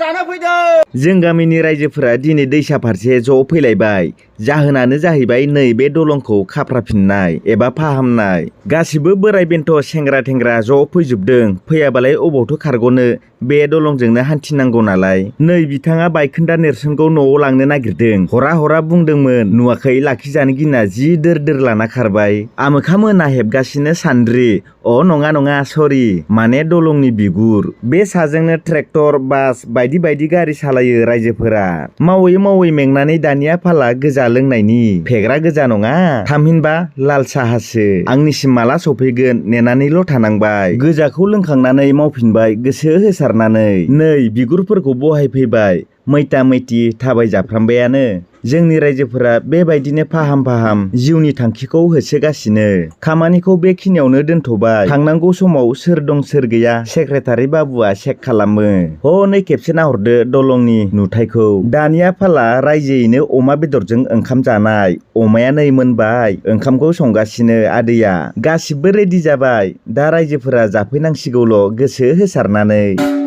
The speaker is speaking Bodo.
जानो फैदों। जों गामिनि रायजोफोरा दिनै दैसा फारसे ज' फैलायबाय। जाहोनानो जाहैबाय नै बे दलंखौ खाफ्राफिननाय एबा फाहामनाय। गासिबो बोराय बेन्थ' सेंग्रा थेंग्रा ज' फैजोबदों। फैयाबालाय अबावथो खारग'नो, बे दलंजोंनो हान्थिनांगौ नालाय। नै बिथाङा बायखोन्दा नेरसोनखौ न'आव लांनो नागिरदों। हरा हरा बुंदोंमोन, नुवाखै लाखिजानो गिना जि दोर दोर लाना खारबाय। आमोखा मोना हेबगासिनो सान्द्रि। नङा नङा सरि, माने दलंनि बिगुर। बे साजोंनो ट्रेक्टर, बास बायदि बायदि गारि सालायो रायजोफोरा। मावै मावै मेंनानै दानिया फाला गोजा लोंनायनि। फेग्रा गोजा नङा, थामहिनबा लाल साहासो। आंनिसिम माला सफैगोन नेनानैल' थानांबाय। गोजाखौ लोंखांनानै मावफिनबाय गोसो होसारनानै। नै बिगुरफोरखौ बहायफैबाय। मैता मैति थाबाय जाफ्रामबायानो। जोंनि रायजोफोरा बेबायदिनो फाहाम जिउनि थांखिखौ होसोगासिनो। खामानिखौ बेखिनियावनो दोनथ'बाय। थांनांगौ समाव सोर दं सोर गैया सेक्रेटारि बाबुआ चेक खालामो। हनै खेबसे नाहरदो दलंनि नुथायखौ। दानिया फाला रायजोयैनो अमा बेदरजों ओंखाम जानाय। अमाया नै मोनबाय, ओंखामखौ संगासिनो आदैया। गासिबो रेडि जाबाय। दा रायजोफोरा जाफैनांसिगौल' गोसो होसारनानै।